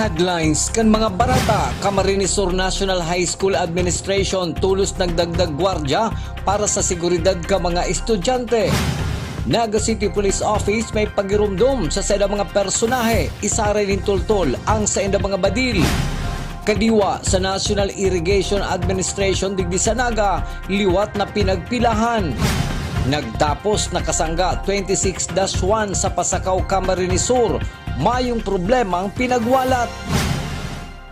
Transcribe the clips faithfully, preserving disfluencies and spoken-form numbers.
Headlines kan mga bareta. Camarines Sur National High School Administration tolos nagdagdag gwardya para sa seguridad kan mga estudyante. Naga City Police Office may pagirumdom sa saindang mga personahe, isara nin tultol ang saindang mga badil. Kadiwa sa National Irrigation Administration digdi sa Naga, liwat na pinagpilahan. Nagtapos na kasangga twenty-six dash one sa Pasacao, Camarines Sur, mayong problema ang pinagwalat.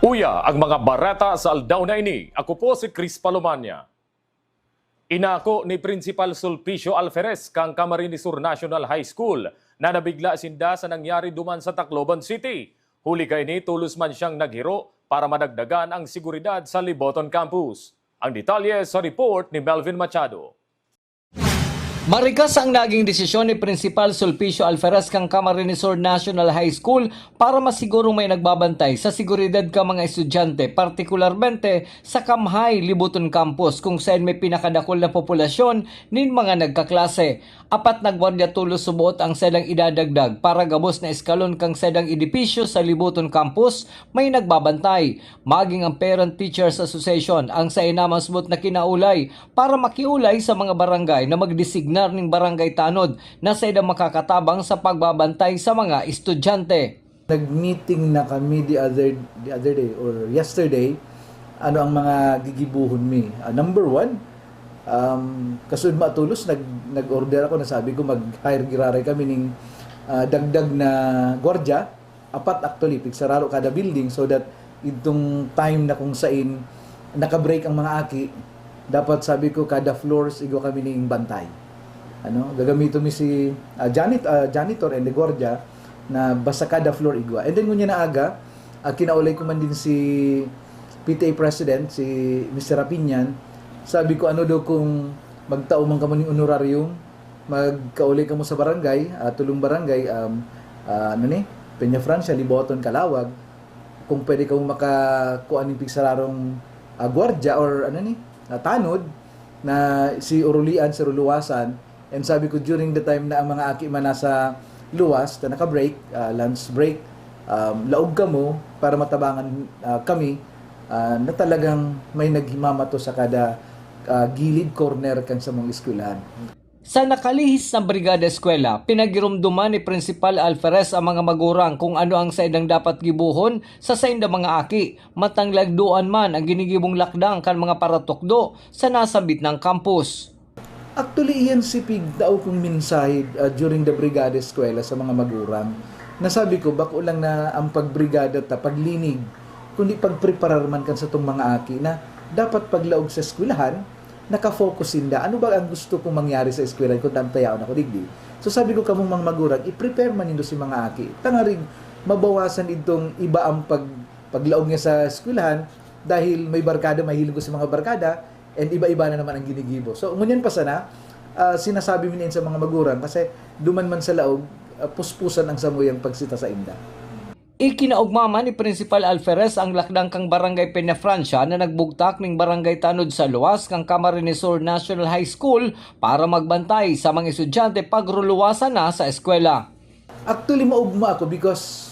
Uya ang mga bareta sa aldaw na ini. Ako po si Chris Palomania. Inako ni Principal Sulpicio Alferez kan Camarines Sur National High School na nabigla sinda sa nangyari duman sa Tacloban City. Huli kaini, tolos man siyang naghiro para madagdagan ang seguridad sa Liboton Campus. Ang detalye sa report ni Melvin Machado. Marikas ang naging desisyon ni Principal Sulpicio Alferez kan Camarines Sur National High School para masigurong may nagbabantay sa seguridad kan mga estudyante, partikularmente sa Kamhay, Liboton Campus, kung saen may pinakadakul na populasyon nin mga nagkaklase. Apat na gwardiya tolos suboot ang saindang idadagdag para gabos na eskalon kan saindang edipisyo sa Liboton Campus may nagbabantay. Maging ang Parent Teachers Association ang saen na masabot na kinaulay para makiulay sa mga barangay na magdesignar nin barangay tanod na saindang makakatabang sa pagbabantay sa mga estudyante. Nag-meeting na kami the other, the other day or yesterday. Ano ang mga gigibohon mi? Ah, number one, um, kasud matolos nag-, nag-order ako na sabi ko mag-hire giraray kami ning, ah, dagdag na gwardiya. Apat actually, pigsararo kada building so that itong time na kung sain naka-break ang mga aki, dapat sabi ko kada floors igwa kami ning bantay. Ano, gagamiton mi si, ah, janit-, ah, janitor and the gwardiya na basta kada floor igwa. And then ngunyan na aga, ah, kinaulay ko man din si P T A President, si Mister Rapinian. Sabi ko, ano daw kung magtao man kamo ning honorarium, magkaulay kamo sa barangay, ah, tulong barangay, um, ah, ano ni, Peña Francia, Liboton, Calauag, kung pwede kamo makakuha ning pigsararong, ah, gwardiya or ano ni, ah, tanod na si urulian, si ruluwasan. And sabi ko, during the time na ang mga aki man nasa luwas, na naka-break, ah, lunch break, um, laog kamo para matabangan, ah, kami, ah, na talagang may naghimamato sa kada, ah, gilid, corner kan samong eskwelahan. Sa nakalihis na Brigada Eskwela, pinagiromdoman ni Principal Alferez ang mga magurang kung ano ang saindang dapat gibohon sa saindang mga aki, matang lagdoan man ang ginigibong lakdang kan mga paratukdo sa nasambit nang campus. Actually, iyan si pigtao kong mensahe, ah, during the Brigada Eskwela sa mga magurang. Nasabi ko, bako lang na ang pagbrigada ta, paglinig, kundi pagpreparar man kan satong mga aki na dapat paglaog sa eskwelahan, naka-focus sinda. Ano ba ang gusto kong mangyari sa eskwelahan kung tantayaon ako digdi? So sabi ko, kamong mga magurang, i-prepare man nindo si mga aki. Tangaring mabawasan itong iba ang pag-, paglaog niya sa eskwelahan dahil may barkada, mahilig ko sa mga barkada, and iba-iba na naman ang ginigibo. So, ngunyan pa sana, ah, sinasabi mi niyan sa mga magurang kasi duman man sa laog, ah, puspusan ang samuyang pagsita sa inda. Ikinaogma man ni Principal Alferez ang lakdang kan Barangay Peñafrancia na nagbugtak ning barangay tanod sa luwas kan Camarines Sur National High School para magbantay sa mga estudyante pagruluwasan na sa eskwela. Actually, maugma ako because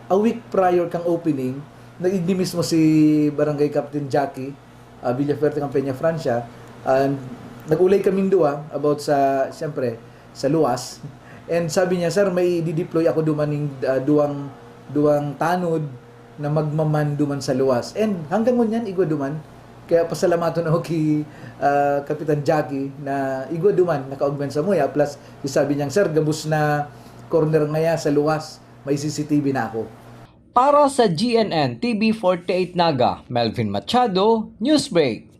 a week prior kang opening, nag-igdi mismo si Barangay Captain Jackie, ah, Villafuerte kang Peñafrancia. And nag-ulay kaming duwa about sa, siyempre, sa luwas. And sabi niya, "Sir, may di-deploy ako duman ning, ah, duwang, duwang tanod na magmaman duman sa luwas." And hanggang ngunyan, igwa duman. Kaya pasalamaton ako ki, ah, Kapitan Jackie na igwa duman nakaogma samuya. Plus, sabi niya, "Sir, gabos na corner ngaya sa luwas, may C C T V na ako." Para sa G N N T V forty-eight Naga, Melvin Machado, Newsbreak.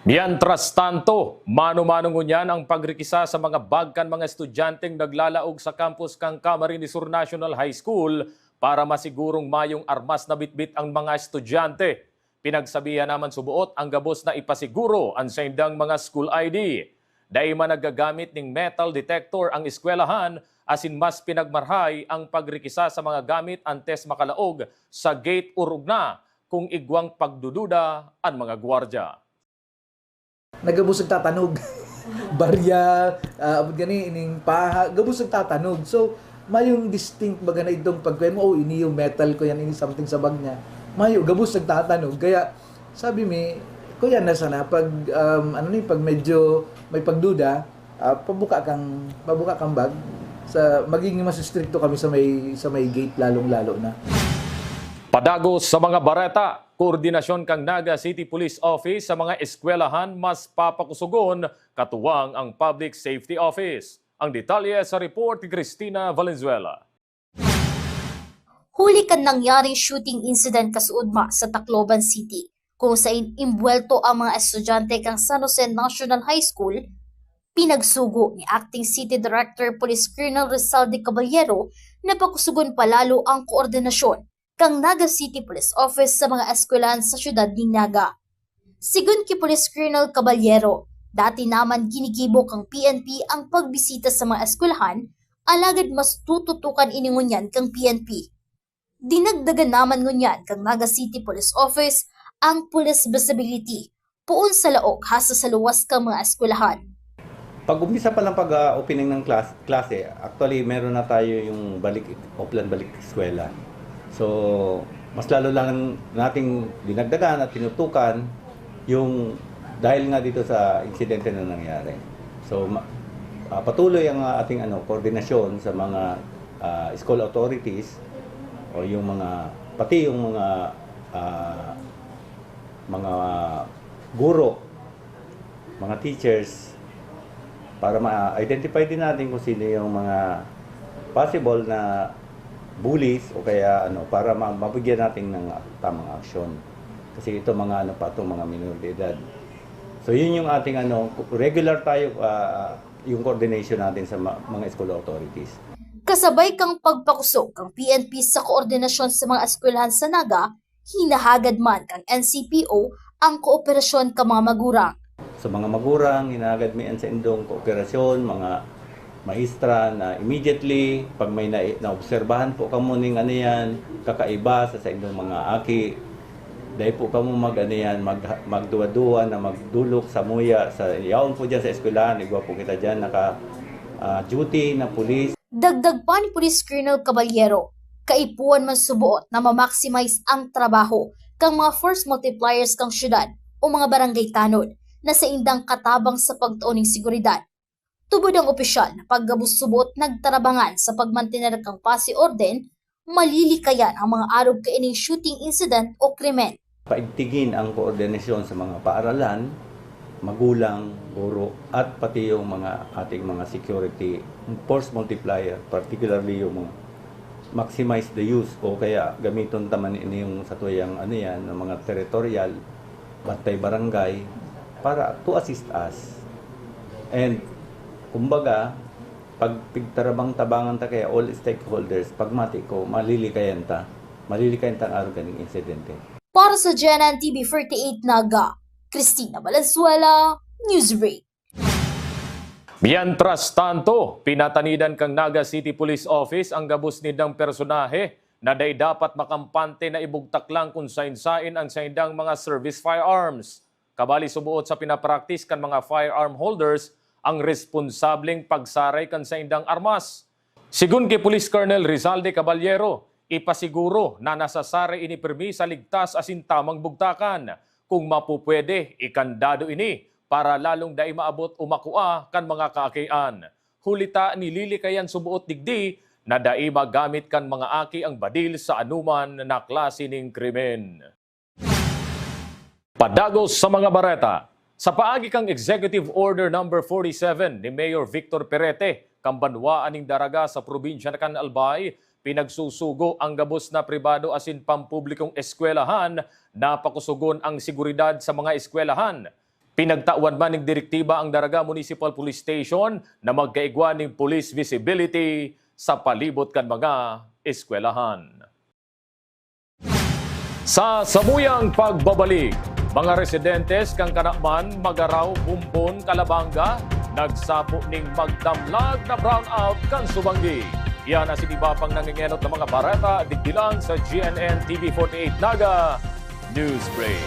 Mientras tanto, mano-mano ngunyan ang pagrikisa sa mga bag kan mga estudyanteng naglalaog sa campus kan Camarines Sur National High School para masigurong mayong armas na bitbit ang mga estudyante. Pinagsabihan naman suboot ang gabos na ipasiguro an saindang mga school I D. Dai man naggagamit ning metal detector ang eskwelahan, asin mas pinagmarhay ang pagrikisa sa mga gamit antes makalaog sa gate o rugna kung igwang pagdududa an mga gwardiya. Nagabos nagtatanog. Barya, ah, abot gani, ining paha, gabos nagtatanog. So, Mayong distinct baga na itong pagkuha mo, "Oh, ini yung metal ko yan, ini something sa bag niya." Mayo, gabos nagtatanog. Kaya sabi mi, "Kuya, na sana pag, um, ano ni, pag medyo may pagduda, ah, pabuka kang, pabuka kang bag." Sa, magiging mas stricto kami sa may, sa may gate lalong-lalo na. Padagos sa mga bareta, koordinasyon kan Naga City Police Office sa mga eskwelahan mas papakusugon, katuwang ang Public Safety Office. Ang detalye sa report ni Christina Valenzuela. Huli kan nangyaring shooting incident kasuodma sa Tacloban City, kung sain imbuwelto ang mga estudyante kan San Jose National High School, pinagsugo ni Acting City Director Police Colonel Rizal de Caballero na pakusugon pa lalo ang koordinasyon kan Naga City Police Office sa mga eskwelahan sa siyudad nin Naga. Sigon ki Police Colonel Caballero, dati naman ginigibo kan P N P ang pagbisita sa mga eskwelahan, alagad mas tututukan ini ngunyan kan P N P. Dinagdagan naman ngunyan kan Naga City Police Office ang police visibility, poon sa laog hasta sa luwas kan mga eskwelahan. Pag-umpisa pa lang pag, ah, opening ng klas-, klase, actually, meron na tayo yung balik, Oplan Balik Eskwela. So, mas lalo lang nating dinagdagan at tinutukan yung dahil nga dito sa insidente na nangyari. So, ma-, ah, patuloy ang, ah, ating, ano, koordinasyon sa mga, ah, school authorities o yung mga, pati yung mga, ah, mga guro, mga teachers, para ma-identify din natin kung sino yung mga possible na bullies o kaya ano, para ma-, mabigyan natin ng tamang aksyon. Kasi ito mga ano pa, itong mga minor de edad. So yun yung ating ano, regular tayo, ah, yung coordination natin sa ma-, mga school authorities. Kasabay kang pagpakusog kang P N P sa koordinasyon sa mga eskwelahan sa Naga, hinahagad man kan N C P O ang kooperasyon kan mga magurang. Sa mga magurang, hinahagad mi an saindong kooperasyon, mga maestra, na immediately, pag may na-, naobserbahan po kamo ning ano yan, kakaiba sa saindong mga aki, dai po kamo mag-, ano yan, mag-, magduwa-duwa na magdulok, samuya, sa, yaon po dyan sa eskwelahan, igwa po kita dyan, naka, ah, duty na pulis. Dagdag pa ni Police Colonel Caballero, kaipuhan man suboot na ma-maximize ang trabaho kan mga force multipliers kan syudad o mga barangay tanod na saindang katabang sa pagtao nin seguridad. Tubod ang opisyal na paggabos suboot nagtarabangan sa pagmantener kan pasi orden, malilikayan ang mga arog kaining shooting incident o krimen. Paigtingin ang koordinasyon sa mga paaralan, magulang, guro, at pati yung mga ating mga security force multiplier, particularly yung mga maximize the use o kaya gamiton ta man ini yung satuyang ano yan, ng mga territorial, bantay barangay, para to assist us. And, kumbaga, pag pigtarabang-tabangan ta kaya all stakeholders, pagmati ko, malilikayan ta. Malilikayan ta ang arog kaning insidente. Para sa G N N T V forty-eight Naga, Christina Valenzuela, Newsbreak. Mientras tanto, pinatanidan kan Naga City Police Office ang gabos nindang personahe na dai dapat makampante na ibugtak lang kun saen-saen ang saindang mga service firearms. Kabali suboot sa pinapraktis kan mga firearm holders ang responsableng pagsaray kan saindang armas. Sigon ki Police Colonel Rizal de Caballero, ipasiguro na nasasaray ini pirmi sa ligtas asin tamang bugtakan. Kung mapupwede, ikandado ini para lalong dai maabot o makua kan mga kaakian. Huli ta nililikayan suboot digdi na dai magamit kan mga aki ang badil sa anoman na klase ning krimen. Padagos sa mga bareta. Sa paagi kan Executive Order Number forty-seven ni Mayor Victor Perete kan banwaan nin Daraga sa probinsya kan Albay, pinagsusugo ang gabos na pribado asin pampublikong eskwelahan na pakusugon ang seguridad sa mga eskwelahan. Pinagtawan man nin direktiba ang Daraga Municipal Police Station na magkaigwa nin police visibility sa palibot kan mga eskwelahan. Sa samuyang pagbabalik, mga residentes kan Kanaman, Magaraw, Bumbon, Calabanga, nagsapo ning magdamlag na brownout kan subanggi. Iyan asin iba pang nangengenot na mga bareta digdi lang sa G N N T V forty-eight Naga Newsbreak.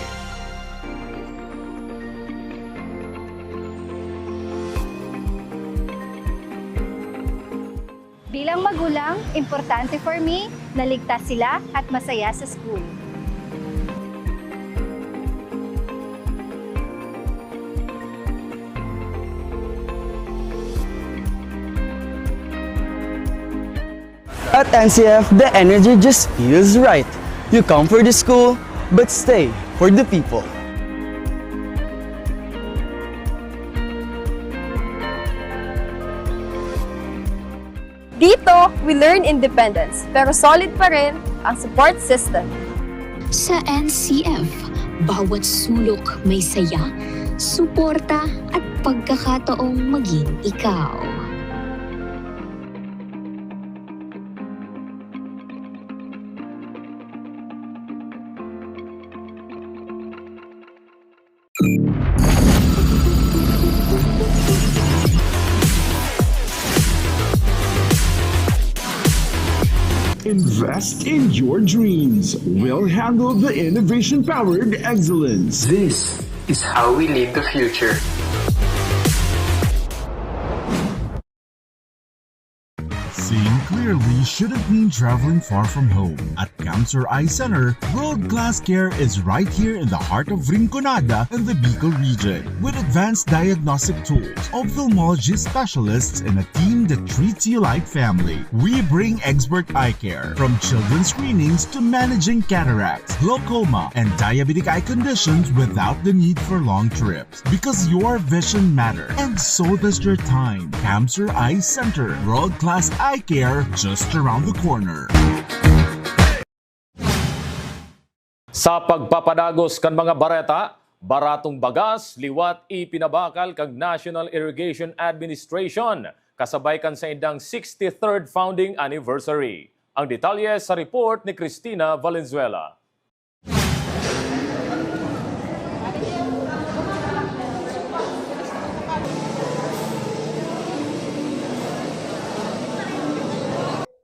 Bilang magulang, importante for me na ligtas sila at masaya sa school. At N C F, the energy just feels right. You come for the school, but stay for the people. Dito, we learn independence, pero solid pa rin ang support system. Sa N C F, bawat sulok may saya, suporta at pagkakataong maging ikaw. Invest in your dreams. We'll handle the innovation powered excellence. This is how we lead the future. Seeing clearly shouldn't mean traveling far from home. At Cancer Eye Center, world-class care is right here in the heart of Rinconada and the Bicol region. With advanced diagnostic tools, ophthalmology specialists, and a team that treats you like family, we bring expert eye care. From children's screenings to managing cataracts, glaucoma, and diabetic eye conditions without the need for long trips. Because your vision matters, and so does your time. Cancer Eye Center, world-class eye care just around the corner. Sa pagpapadagos kan mga bareta, baratong bagas liwat ipinabakal kan National Irrigation Administration kasabay kan saindang sixty-third founding anniversary. Ang detalye sa report ni Christina Valenzuela.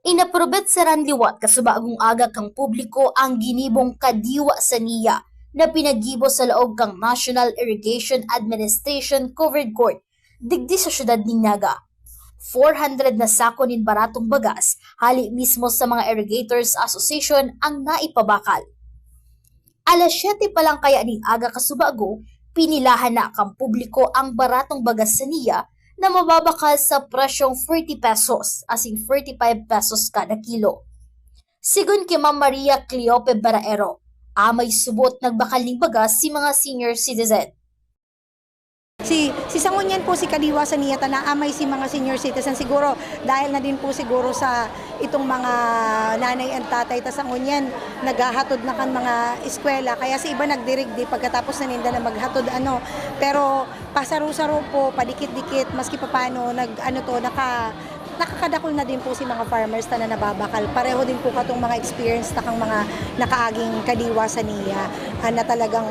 Inaprobetsaran liwat kasubagong aga kan publiko ang ginibong kadiwa saniya na pinaggibo sa laog kan National Irrigation Administration Covered Court digdi sa syudad nin Naga. Four hundred na sako nin baratong bagas hali mismo sa mga Irrigators Association ang naipabakal. Alas siyete pa lang kaya nin aga kasubago, pinilahan na kan publiko ang baratong bagas saniya na mababakal sa presyong forty pesos, asin forty-five pesos kada kilo. Sigon ki Ma'am Maria Cleope Baraero, amay subot nagbakal nin bagas si mga senior citizen. Si, si sa ngunyan po, si kadiwa saniya ta naamay si mga senior citizen, siguro dahil na din po siguro sa itong mga nanay and tatay ta sa ngunyan, naghahatod na kan mga eskwela, kaya si iba nagdirigdi pagkatapos na ninda na maghatod, ano. Pero pasaro-saro po, padikit-dikit, maski papano, nag, ano to, naka-, nakakadakul na din po si mga farmers ta na nababakal. Pareho din po katong mga experience ta kang mga nakaaging kadiwa saniya, ah, na talagang,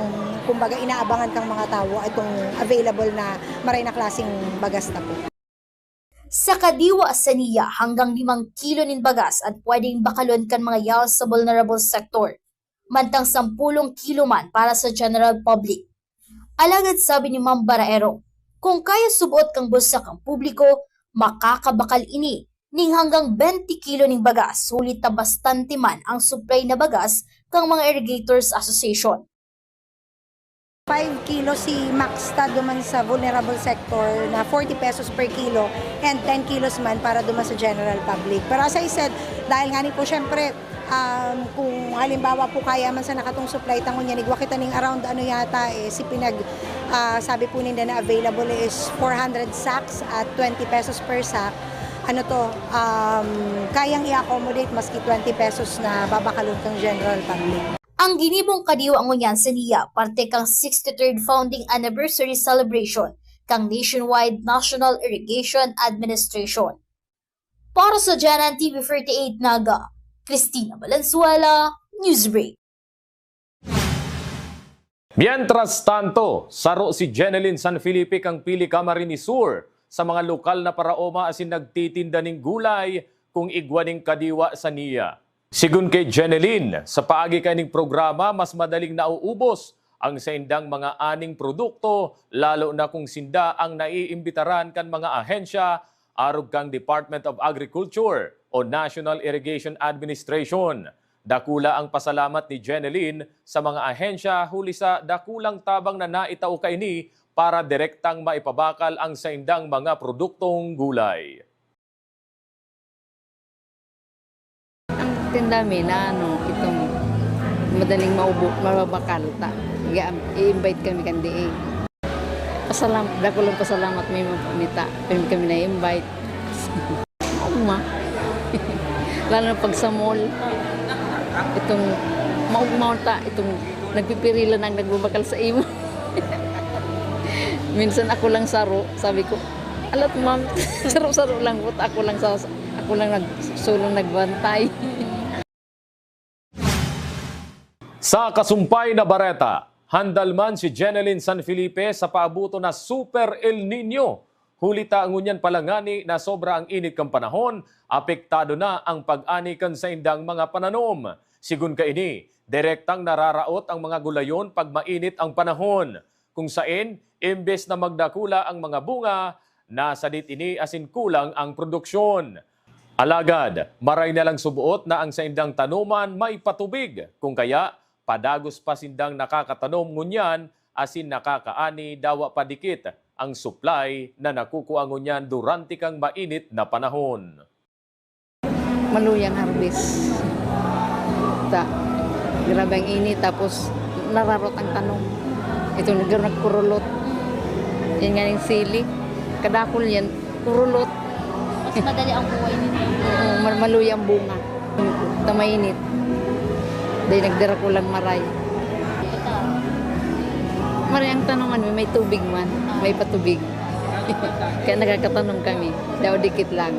kumbaga, inaabangan kang mga tawo itong available na maray na klaseng bagas ta po. Sa kadiwa saniya, hanggang limang kilo nin bagas an pwedeng bakalon kan mga yaon sa vulnerable sector, mantang sampulong kilo man para sa general public. Alagad sabi ni Ma'am Baraero, kung kaya subot kan bulsa kan publiko, makakabakal ini ning hanggang twenty kilo nin bagas, huli ta bastante man ang supply na bagas kan mga Irrigators Association. Five kilo si max ta duman sa vulnerable sector na forty pesos per kilo and ten kilos man para duman sa general public. Pero as I said, dahil nga ni po, syempre, um, kung halimbawa po kaya man sa nakatong supply ta ngunyan, igwa kita ning around, ano yata, eh, si pinag, ah, sabi po ninda na available is four hundred sacks at twenty pesos per sack. Ano to, um, kayang i-accommodate maski twenty pesos na babakalon kang general public. Ang ginibong kadiwa ngunyan saniya parte kan sixty-third founding anniversary celebration kan Nationwide National Irrigation Administration. Para sa Janan T V forty-eight Naga, Christina Valenzuela, Newsbreak. Mientras tanto, saro si Jeneline San Felipe kan Pili Camarines Sur sa mga lokal na paraoma asin nagtitinda ning gulay kung igwa ning kadiwa saniya. Sigon ki Jeneline, sa paagi kaining programa mas madaling nauubos ang saindang mga aning produkto, lalo na kung sinda ang naiimbitaran kan mga ahensya arog kan Department of Agriculture. o National Irrigation Administration. Dakula ang pasalamat ni Jeneline sa mga ahensya huli sa dakulang tabang na naitao kaini para direktang maipabakal ang saindang mga produktong gulay. Ang tinda mi na ano, itong madaling maubo, mababakal ta. Ga-, i-invite kami kan diin. Pasalam, dakulang pasalamat mi mga panita. Kami, kami na-invite. Maugma. Lalo na pag sa mall. Itong maugma ta, itong nagpipirila na ang nagbabakal sa imo. Minsan ako lang saro, sabi ko, "Alat, ma'am, saro-saro lang po, ako lang sa, ako lang nag-, solo nagbantay." Sa kasumpay na bareta, handal man si Jeneline San Felipe sa paabuto na Super El Niño. Huli ta ngunyan pala ngani na sobra ang init kan panahon, apektado na ang pag-ani kan saindang mga pananom. Sigon kaini, direktang nararaot ang mga gulayon pag mainit ang panahon. Kung saen, imbes na magdakula ang mga bunga, nasadit ini asin kulang ang produksyon. Alagad, maray na lang suboot na ang saindang tanoman may patubig, kung kaya, padagos pa sindang nakakatanom ngunyan asin nakakaani dawa pa dikit ang supply na nakukua ngunyan durante kan mainit na panahon. Maluyang harvest. Ta, grabe ang init, tapos nararot ang tanom. Ito, nag-, nagkurulot. Yan nga yung sili. Kadakul yan, kurulot. Mas madali ang buhay nila. Oo, mar-, maluya ang bunga. Tamainit. Dahil nagdara ko lang maray. Ito, Maray ang tanungan mo, may tubig man. May patubig. Kaya nagkakatanom kami. Daw dikit lang.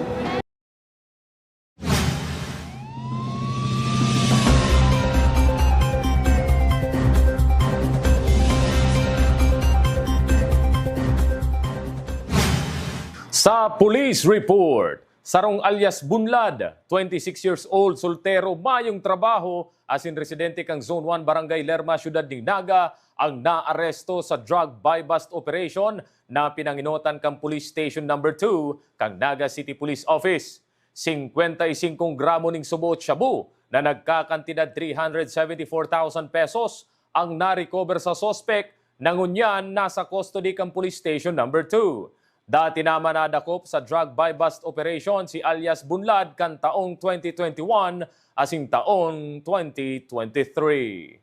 Sa police report, sarong alias Bunlad, twenty-six years old, soltero, mayong trabaho, asin residente kan Zone one, Barangay Lerma, Siyudad nin Naga, ang naaresto sa drug buy-bust operation na pinangenotan kan Police Station Number two kan Naga City Police Office. Singkwenta y singkong gramo nin suboot shabu na nagkakantidad three hundred seventy-four thousand pesos ang na-recover sa suspek na ngunyan nasa custody kan Police Station Number two. Dati naman nadakop sa drug buy-bust operation si alias Bunlad kan taong twenty twenty-one asin taong twenty twenty-three.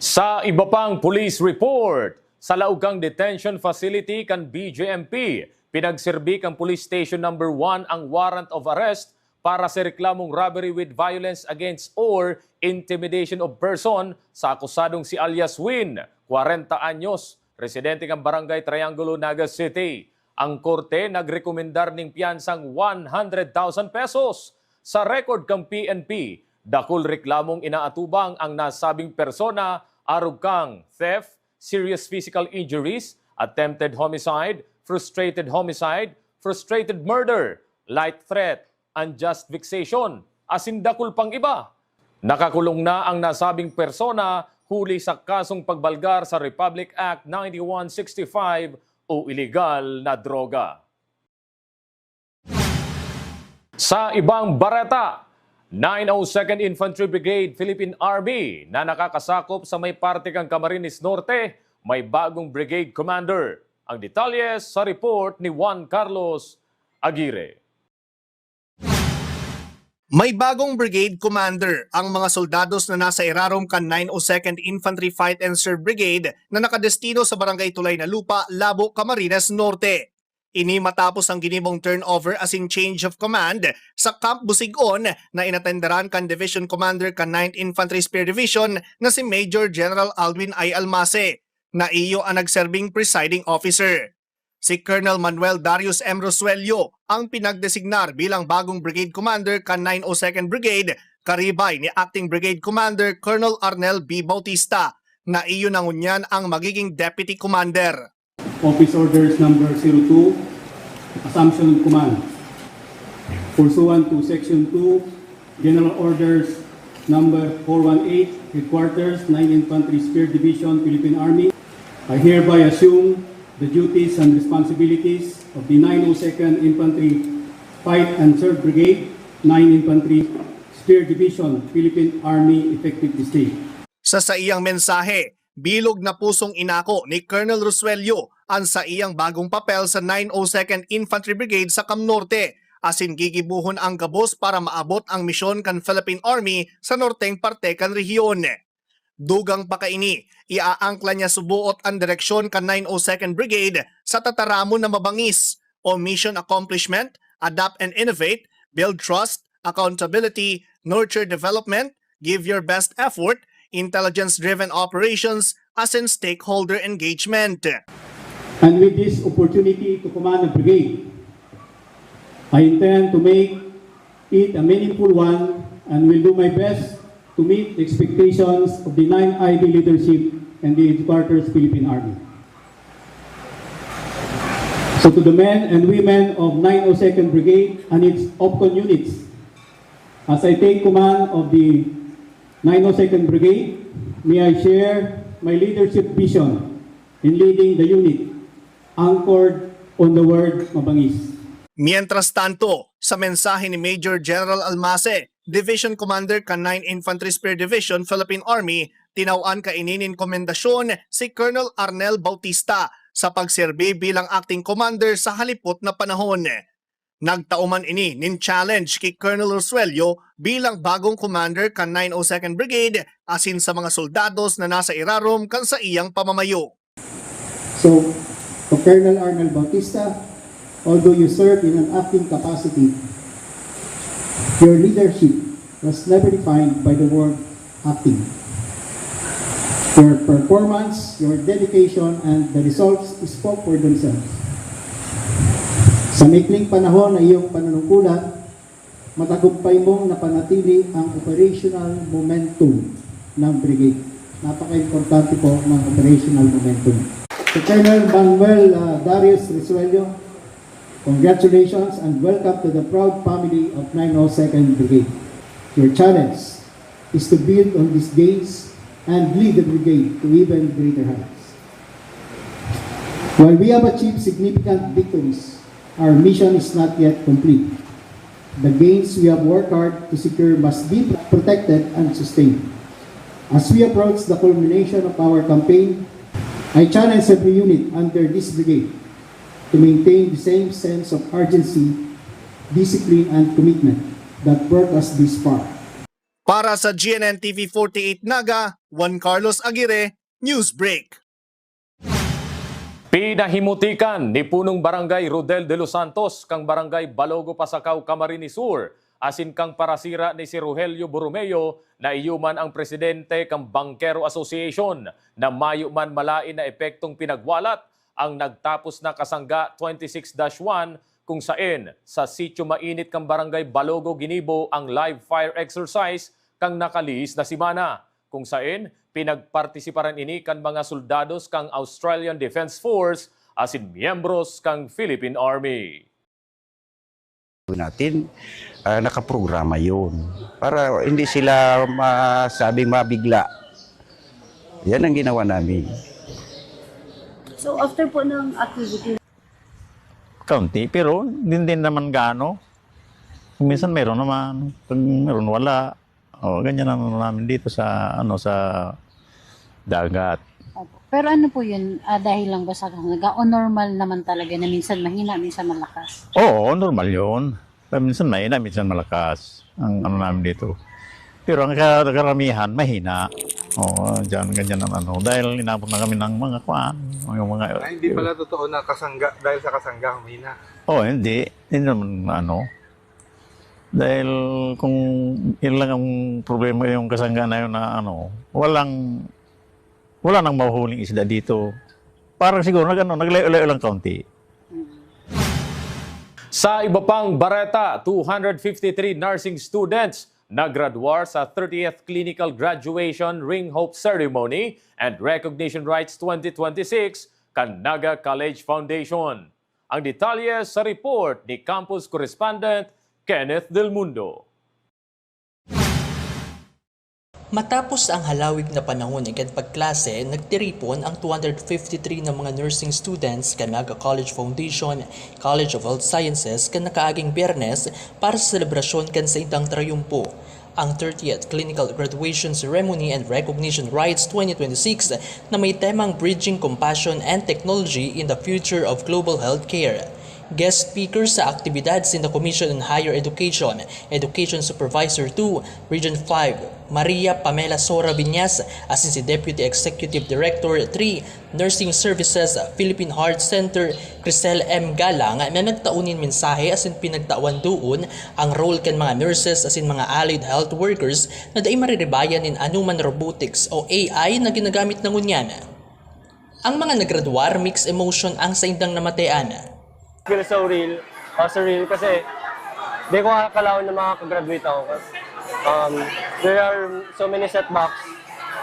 Sa iba pang police report, sa laog kan detention facility kan B J M P, pinagserbi kan Police Station Number one ang warrant of arrest para sa reklamong robbery with violence against or intimidation of person sa akusadong si alias Win, kwarenta anyos, residente kan Barangay Triangulo, Naga City. Ang korte nagrekomendar ning piyansang one hundred thousand pesos. Sa record kan P N P, dakul reklamong inaatubang ang nasabing persona, arog kan theft, serious physical injuries, attempted homicide, frustrated homicide, frustrated murder, light threat, unjust vexation, asin dakul pang iba. Nakakulong na ang nasabing persona huli sa kasong pagbalgar sa Republic Act ninety-one sixty-five o iligal na droga. Sa ibang bareta, nine oh second Infantry Brigade, Philippine Army, na nakakasakop sa may parte kan Camarines Norte, may bagong brigade commander. Ang detalye sa report ni Juan Carlos Aguirre. May bagong brigade commander ang mga soldados na nasa irarom kan nine oh second Infantry Fight and Serve Brigade na nakadestino sa Barangay Tulay na Lupa, Labo, Camarines Norte. Ini matapos ang ginibong turnover asin change of command sa Camp Busigon na inatenderan kan Division Commander kan ninth Infantry Spear Division na si Major General Aldwin I. Almase, na iyo ang nagserbing presiding officer. Si Colonel Manuel Darius M. Rosuello ang pinagdesignar bilang bagong Brigade Commander kan nine oh second Brigade, karibay ni Acting Brigade Commander Colonel Arnel B. Bautista, na iyo na ngunyan ang magiging Deputy Commander. Office Orders Number zero two, Assumption of Command. Pursuant to Section two, General Orders Number four one eight, Headquarters, ninth Infantry Spear Division, Philippine Army, I hereby assume the duties and responsibilities of the nine oh second Infantry Fight and Serve Brigade, nine Infantry, Spear Division, Philippine Army, effective this day. Sa saiyang mensahe, bilog na pusong inako ni Colonel Rosuelio an saiyang bagong papel sa nine oh second Infantry Brigade sa Cam Norte, asin gigibohon ang gabos para maabot ang misyon kan Philippine Army sa norteng parte kan rehiyon. Dugang pa kaini, iaangkla niya suboot an direksyon kan nine oh second Brigade sa tataramon na mabangis o mission accomplishment, adapt and innovate, build trust, accountability, nurture development, give your best effort, intelligence-driven operations, asin stakeholder engagement. And with this opportunity to command a brigade, I intend to make it a meaningful one and will do my best to meet the expectations of the nine I B leadership and the headquarters Philippine Army. So to the men and women of nine oh second Brigade and its OPCON units, as I take command of the nine oh second Brigade, may I share my leadership vision in leading the unit anchored on the word mabangis. Mientras tanto, sa mensahe ni Major General Almase, Division Commander kan nine Infantry Spear Division, Philippine Army, tinawan kaini nin komendasyon si Colonel Arnel Bautista sa pagserbi bilang acting commander sa halipot na panahon. Nagtao man ini nin challenge ki Colonel Rosuelio bilang bagong commander kan nine oh second Brigade asin sa mga soldados na nasa irarom kan saiyang pamamayo. So, to Colonel Arnel Bautista, although you serve in an acting capacity, your leadership was never defined by the word acting. Your performance, your dedication, and the results spoke for themselves. Sa maikling panahon na iyong panunungkulan, matagumpay mong napanatili ang operational momentum ng brigade. Napaka-importante po ng operational momentum. To Colonel Manuel uh, Darius Risuello, congratulations and welcome to the proud family of nine oh second Brigade. Your challenge is to build on these gains and lead the brigade to even greater heights. While we have achieved significant victories, our mission is not yet complete. The gains we have worked hard to secure must be protected and sustained. As we approach the culmination of our campaign, I challenge every unit under this brigade to maintain the same sense of urgency, discipline, and commitment that brought us this far. Para sa G N N T V forty-eight Naga, Juan Carlos Aguirre, Newsbreak. Pinahimutikan ni Punong Barangay Rodel de los Santos kan Barangay Balogo, Pasacao, Camarines Sur, asin kan parasira ni si Rogelio Borromeo na iyo man ang presidente kan Bankero Association, na mayo man malaen na epektong pinagwalat ang nagtapos na Kasangga twenty-six dash one, kung saen sa Sitio Mainit kan Barangay Balogo ginibo ang live fire exercise kan nakalihis na semana, kung saen pinagpartisiparan ini kan mga soldados kan Australian Defence Force asin miyembros kan Philippine Army. Natin, ah, nakaprograma yun para hindi sila masabing mabigla. Yan ang ginawa namin. So after po ng activity, Kaunti, pero hindi din naman gaano. Minsan meron naman, pag meron wala. O, ganyan ang ano namin dito sa ano sa dagat. Opo. Pero ano po yun, ah, dahil lang ba sa kasangga o normal naman talaga na minsan mahina, minsan malakas? Oo, normal yun. Minsan mahina, minsan malakas ang ano namin dito. Pero ang ka- karamihan, mahina. Oo, dyan, ganyan ang ano. Dahil inabot na kami ng mga kuan, mga, mga... Ah, hindi pala totoo na kasangga, dahil sa kasangga, humina. Oh, hindi. Hindi naman ano. Dahil kung yun lang ang problema, yung kasangga na yun na ano, walang, wala nang mahuhuling isda dito. Parang siguro nag, ano, naglayo-layo lang kaunti. Sa iba pang bareta, two hundred fifty-three nursing students nagradwar sa thirtieth Clinical Graduation Ring Hope Ceremony and Recognition Rites twenty twenty-six kan Naga College Foundation. Ang detalye sa report ni Campus Correspondent Kenneth Del Mundo. Matapos ang halawig na panahon kan pagklase, nagtiripon ang two hundred fifty-three na mga nursing students kan Naga College Foundation, College of Health Sciences kan nakaaging Biyernes para sa selebrasyon kan saindang trayumpo, ang thirtieth Clinical Graduation Ceremony and Recognition Rites twenty twenty-six na may temang Bridging Compassion and Technology in the Future of Global Healthcare. Guest speaker sa aktibidad sinda Commission on Higher Education, Education Supervisor two, Region five, Maria Pamela Sora Viñas, asin si Deputy Executive Director three, Nursing Services, Philippine Heart Center, Crisel M. Galang, na nagtao nin mensahe asin pinagtawan duon ang role kan mga nurses asin mga allied health workers na dai mariribayan nin anoman robotics o A I na ginagamit na ngunyan. Ang mga nagradwar, mixed emotion ang saindang namatean. Feel so real, uh, surreal kasi di ko akalaon na makakagraduate ako. Um, there are so many setbacks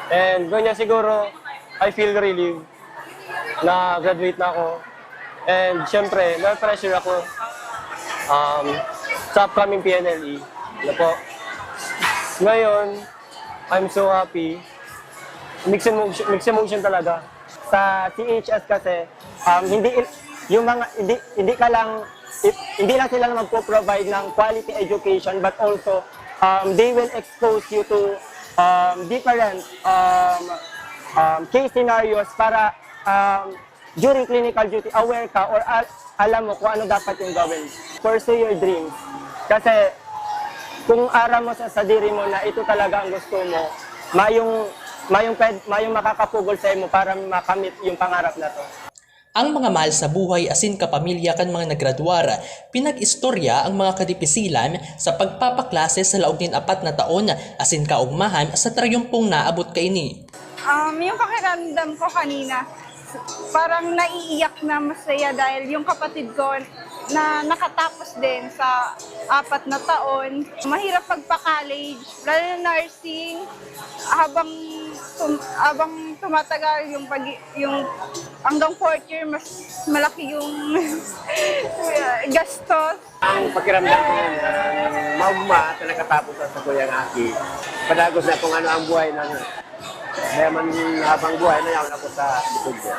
and ganyan siguro, I feel relieved na graduate na ako. And syempre, na-pressure ako um, sa upcoming P N L E. Ano po? Ngayon, I'm so happy. Mixed emotion, mixed emotion talaga. Sa C H S kasi, um, hindi il-, yung mga, hindi, hindi ka lang, i-, hindi lang sila magpo-provide ng quality education, but also, um, they will expose you to, um, different, um, um, case scenarios para, um, during clinical duty, aware ka or al-, alam mo kung ano dapat yung gawin. Pursue your dreams. Kasi kung aram mo sa sadiri mo na ito talaga ang gusto mo, mayong, mayong pwed-, mayong makakapugol sa imo para makamit yung pangarap na to. Ang mga mahal sa buhay asin kapamilya kan mga nagradwar, pinag-istorya ang mga kadipisilan sa pagpapaklase sa laog nin apat na taon asin kaogmahan sa trayumpong naabot kaini. Um, yung pakiramdam ko kanina, parang naiiyak na masaya dahil yung kapatid ko na nakatapos din sa apat na taon. Mahirap pagpa-college, lalo na nursing, habang tum-, habang tumatagal yung pag-, yung hanggang fourth year, mas malaki yung gastos. Ang pakiramdam ko ngayon, ah, maugma at nakatapos ang sakuyang aki. Padagos na kung ano ang buhay ng, kaya man habang buhay, mayaon ako sa likod niya.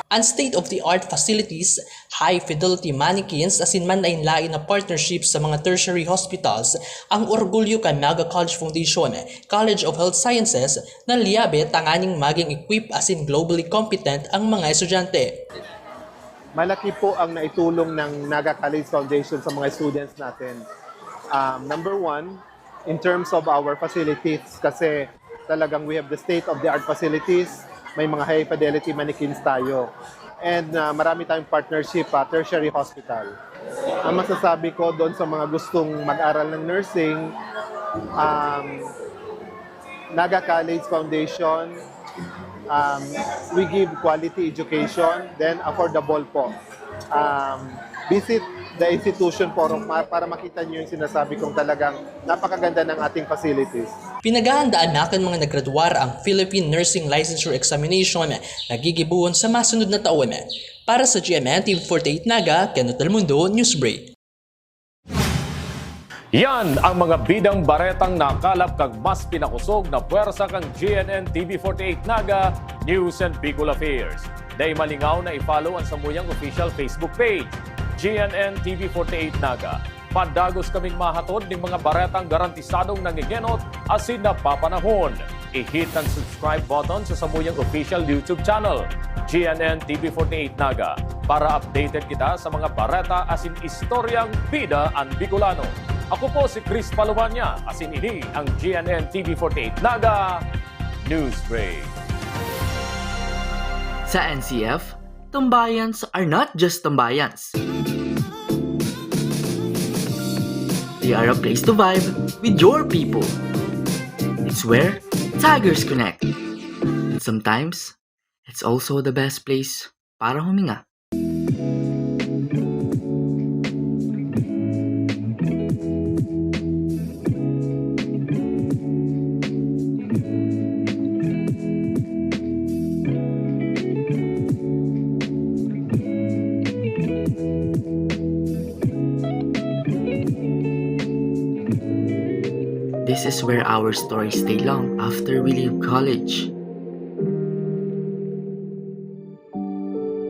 Ang state-of-the-art facilities, high-fidelity mannequins, asin manlain-lain na partnerships sa mga tertiary hospitals, ang orgulyo kan Naga College Foundation, College of Health Sciences, na liyabe tanganing maging equipped asin globally competent ang mga estudyante. Malaki po ang naitulong ng Naga College Foundation sa mga students natin. Um, number one, in terms of our facilities, kasi talagang we have the state-of-the-art facilities, may mga high-fidelity mannequins tayo. And, uh, marami tayong partnership, uh, tertiary hospital. Ang masasabi ko doon sa mga gustong mag-aral ng nursing, um, Naga College Foundation, um, we give quality education, then affordable po. Um, visit the institution po ma-, para makita niyo yung sinasabi kong talagang napakaganda ng ating facilities. Pinaghahandaan na kan mga nagradwar ang Philippine Nursing Licensure Examination na gigibohon sa masunod na taon. Para sa G M N T V forty-eight Naga, Kenneth Del Mundo, Newsbreak. Yan ang mga bidang baretang nakalap kan mas pinakosog na pwersa kan G N N T V forty-eight Naga News and Bicol Affairs. Dai malingaw na i-follow ang samuyang official Facebook page, G N N T V forty-eight Naga. Padagos kaming mahatod nin mga baretang garantisadong nangengenot asin napapanahon. I-hit ang subscribe button sa samuyang official YouTube channel, G N N T V forty-eight Naga, para updated kita sa mga bareta asin istoryang bida an Bicolano. Ako po si Chris Paluanya, asin ini ang G N N T V forty-eight Naga News Break. Sa N C F, tambayans are not just tambayans. They are a place to vibe with your people. It's where Tigers connect. And sometimes, it's also the best place para huminga. This is where our stories stay long after we leave college.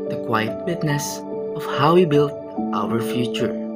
The quiet witness of how we built our future.